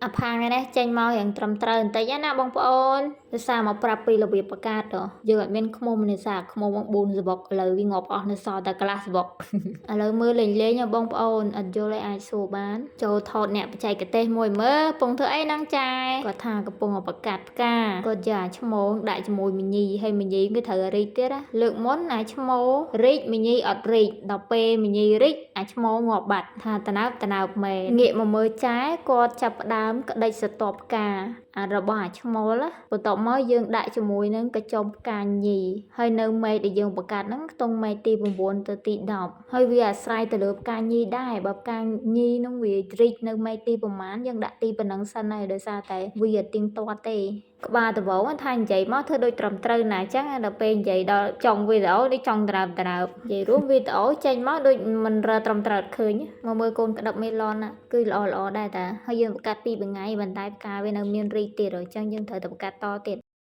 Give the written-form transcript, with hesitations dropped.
អាផាងឯនេះចេញមករៀងត្រឹមត្រូវបន្តិចណាបងប្អូនដោយសារមកប្រាប់ពីរបៀបបង្កើតហ៎យើងអត់មានឃ្មុំនេសាឃ្មុំមក4សបុកឥឡូវវាងាប់អស់នៅសល់តែកន្លះសបុក ឥឡូវមើលលេងលេងហ៎បងប្អូនអត់យល់ឲ្យអាចសួរបានចូលថតអ្នកបច្ចេកទេសមួយមើលពងធ្វើអីហ្នឹងចែគាត់ថាកំពុងតែបង្កាត់ផ្កាគាត់យកអាឈ្មោងដាក់ជាមួយមីញីហើយមីញីគឺត្រូវរីកទៀតណាលើកមុនអាឈ្មោរីកមីញីអត់រីកដល់ពេលមីញីរីកអាឈ្មោងាប់បាត់ថាតណើបតណើបមែនងាកមកមើលចែគាត់ចាប់ផ្ដើមក្តិចស្រទាប់ផ្កាអារបស់អាឈ្មោលណាបន្ទាប់មកយើងដាក់ជាមួយនឹងកញ្ចុំផ្កាញីហើយនៅមែកដែលយើងបង្កាត់ហ្នឹងខ្ទង់មែកទី9ទៅទី10ហើយវាអាស្រ័យទៅលើផ្កាញីដែរបើផ្កាញីហ្នឹងវារីកនៅមែកទីប្រហែលយើងដាក់ទីប៉ុណ្ណឹងសិនហើយដោយសារតែវាអត់ទៀងទាត់ទេក្បាលដំបូងថានិយាយមកធ្វើដូចត្រឹមត្រូវណាអញ្ចឹងដល់ពេលនិយាយដល់ចុងវីដេអូនេះចង់ត្រើបត្រើបនិយាយរួមវីដេអូចេញមកដូចមិនរើត្រឹមត្រូវឃើញមកមើលកូនក្តឹបមេឡនណាគឺល្អល្អដែរតាហើយយើងបង្កាត់ពីរថ្ងៃបន្តែផ្កាវានៅមានរីកទៀតអញ្ចឹងយើងត្រូវតែបង្កាត់តទៀត។